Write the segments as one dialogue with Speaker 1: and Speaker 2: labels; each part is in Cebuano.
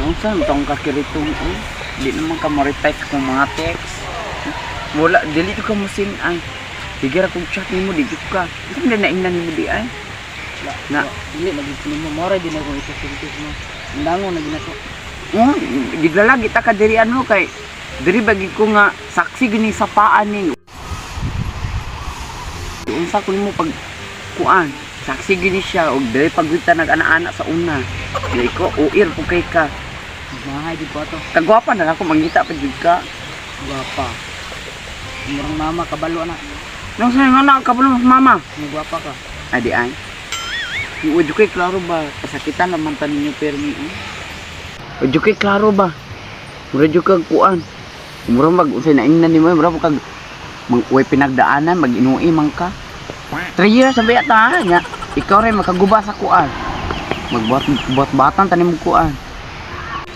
Speaker 1: Naunsa man tong kakiritong oy. Di naman ka mo-reply sa akong mga text. Wala, dili jud ka mo sin ay. Sige ra kong chat nimo di jud ka. Unsa man naingnan nimo di ay? Na.
Speaker 2: Dili lagi nimo mo ra din ako ipasulti mo. Undangon na gina ko.
Speaker 1: Oh, gidlalagi ta ka diri ano kay diri bagi ko nga saksi gini sa paa ni. Unsa ko nimo pag kuan, saksi gini siya og diri pag ta nag-ana-ana sa una. Di ko uir po kay ka.
Speaker 2: Mahay di ko ato.
Speaker 1: Kagwapa na lang ako mangita pa jud ka.
Speaker 2: Gwapa. Murang mama kabalo na.
Speaker 1: Nang sa nga na kabalo mas mama.
Speaker 2: Nga gwapa ka.
Speaker 1: Adi ay. Ujo kay klaro ba? Pasakitan naman ta ninyo permi. Eh. Ujo kay klaro ba? Mura jud kag kuan. Mura mag unsay naingnan nimo, mura mo kag mag uy pinagdaanan, mag-inuwi man ka. 3 years sabi ata nga. Ikaw rin makaguba sa kuan. Magbuhat buhat batan tanim mo kuan.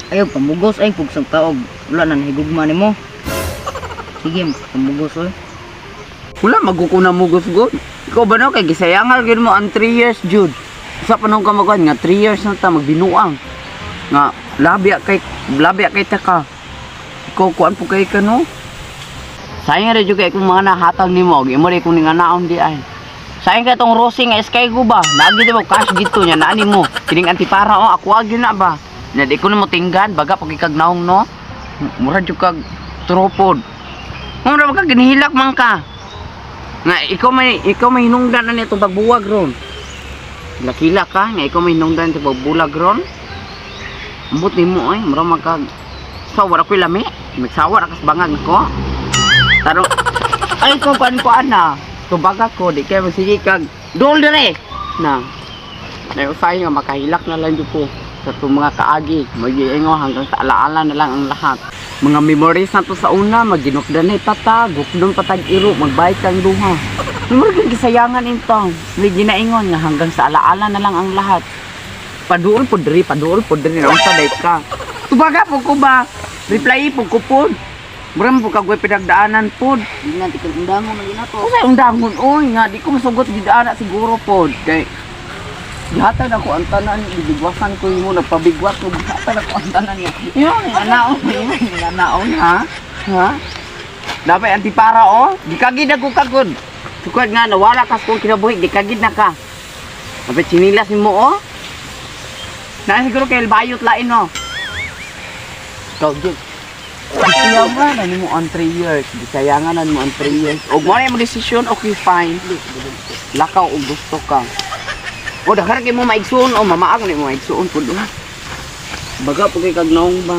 Speaker 2: Ayaw pamugos ay pugsang taog. Wala na nahigugma nimo. Sige, pamugos oy.
Speaker 1: Wala magkukuna mo gusgot. Ikaw ba no kay gisayangal gyud mo ang 3 years jud. Sa panahon ka magkuan nga 3 years na ta magbinuang. Nga labi kay ta ka. Ikaw kuan po kay ka no. Sayang ra jud kay kung mga nahatag nimo og imo rin kung ninganaon di ay. Sayang kay tong rosing nga sky go ba? Naagi di mo cash gito nya naani mo. Kining antipara oh ako agi na ba. Nya di ko nimo tinggan baga pag ikagnawong no. Mura jud kag tropod. Mura ba ka ginihilak man ka. Nga ikaw may hinungdan na nitong pagbuwag ron. Lakila ka nga ikaw may hinungdan nitong pagbulag ron. Ambot nimo ay mura man kag sa wala ko'y lami. Nagsawa ra kas bangag nako. Taro ay ko kuan kuan na. Tubaga ko di kay magsige kag dol dire. Na. Nausay nga makahilak na lang jud ko sa itong mga kaagi. Magiingo hanggang sa alaala na lang ang lahat. Mga memories na to sa una, maginukdan na tata, gukdon patag iro, magbayad kang duha. Mura gyud gisayangan intong. May ginaingon nga hanggang sa alaala na lang ang lahat. Paduol po diri, naunsa day ka. Tubaga po ko ba? Reply po ko pod. Mura man po kag way pinagdaanan pod.
Speaker 2: Di na tikal undangon na gina to.
Speaker 1: Unsay undangon oy nga di ko masugot gid ana siguro pod kay gihatag ako ang tanan gibigwasan ko imo nagpabigwas ko gihatag ako ang tanan niya. Yun anaon yun anaon ha ha dapat antipara oh gikagid ako kagod sukad nga nawala ka sa kong kinabuhi gikagid na ka dapat sinilas nimo oh na siguro kay bayot lain no ikaw jud. Gisayangan na nimo ang 3 years. Gisayangan na nimo ang 3 years. Og mo na imong desisyon, okay fine. Lakaw og gusto ka. O daghan kay mo maigsuon o mamaag ni mo maigsuon pud. Oh. Baga po kay kag naong ba.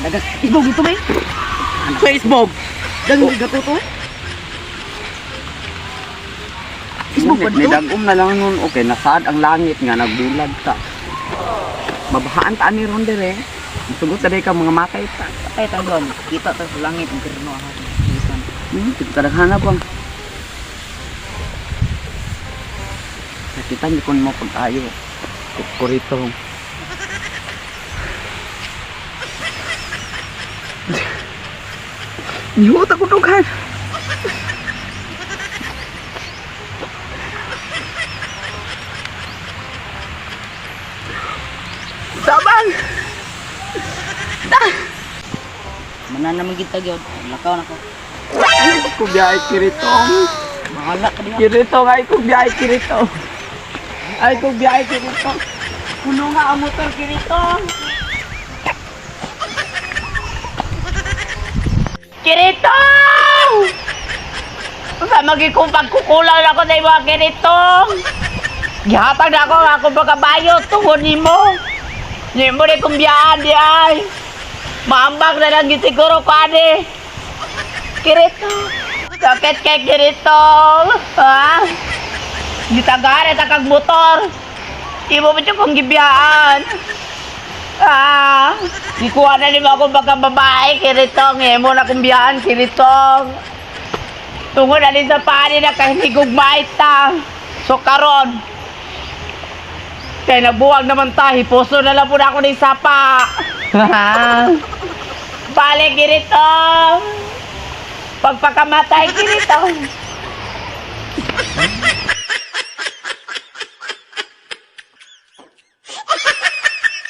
Speaker 2: Daga isbog ito bay.
Speaker 1: Facebook.
Speaker 2: Dang gato to. Isbog pa dito.
Speaker 1: Nidagom na lang nun. Okay, nasaad ang langit nga nagbulag ta. Mabahaan ta ni ron dire. Sugot ta ka mga matay ta.
Speaker 2: Ay tanggon, kita ta sa langit ang kirno ha. Bisan.
Speaker 1: Kadaghan na bang. Nakita niyo kung mo pag-ayo. Kurito. Nihot ako dughan. Tabang!
Speaker 2: Manan naman kita gyud. Lakaw na ko.
Speaker 1: Ay, ko biyahe kiritong.
Speaker 2: Bahala ka diha.
Speaker 1: Kiritong, ay ko biyahe kiritong. Ay ko biyahe kiritong. Puno nga ang motor kiritong. Kiritong! Sa magikong pagkukulang ako sa imo kiritong. Gihatag na ako ang akong pagkabayo tungod nimo. Nimo ni kong biyaan di ay. Maambak na lang gyud siguro ko ani. Kiritong. Sakit kay Kiritong. Ha? Gitagara ta kag motor. Imo ba siya kong gibiyaan? Ah, gikuha na nimo akong pagkababae, Kiritong. Imo na kong biyaan, Kiritong. Tungod na din sa pani na kahigugmay ta. So karon, kay nabuwag naman ta, hipuso na lang po na ako ng sapa. Balik, Kiritong. Pagpakamatay, Kiritong.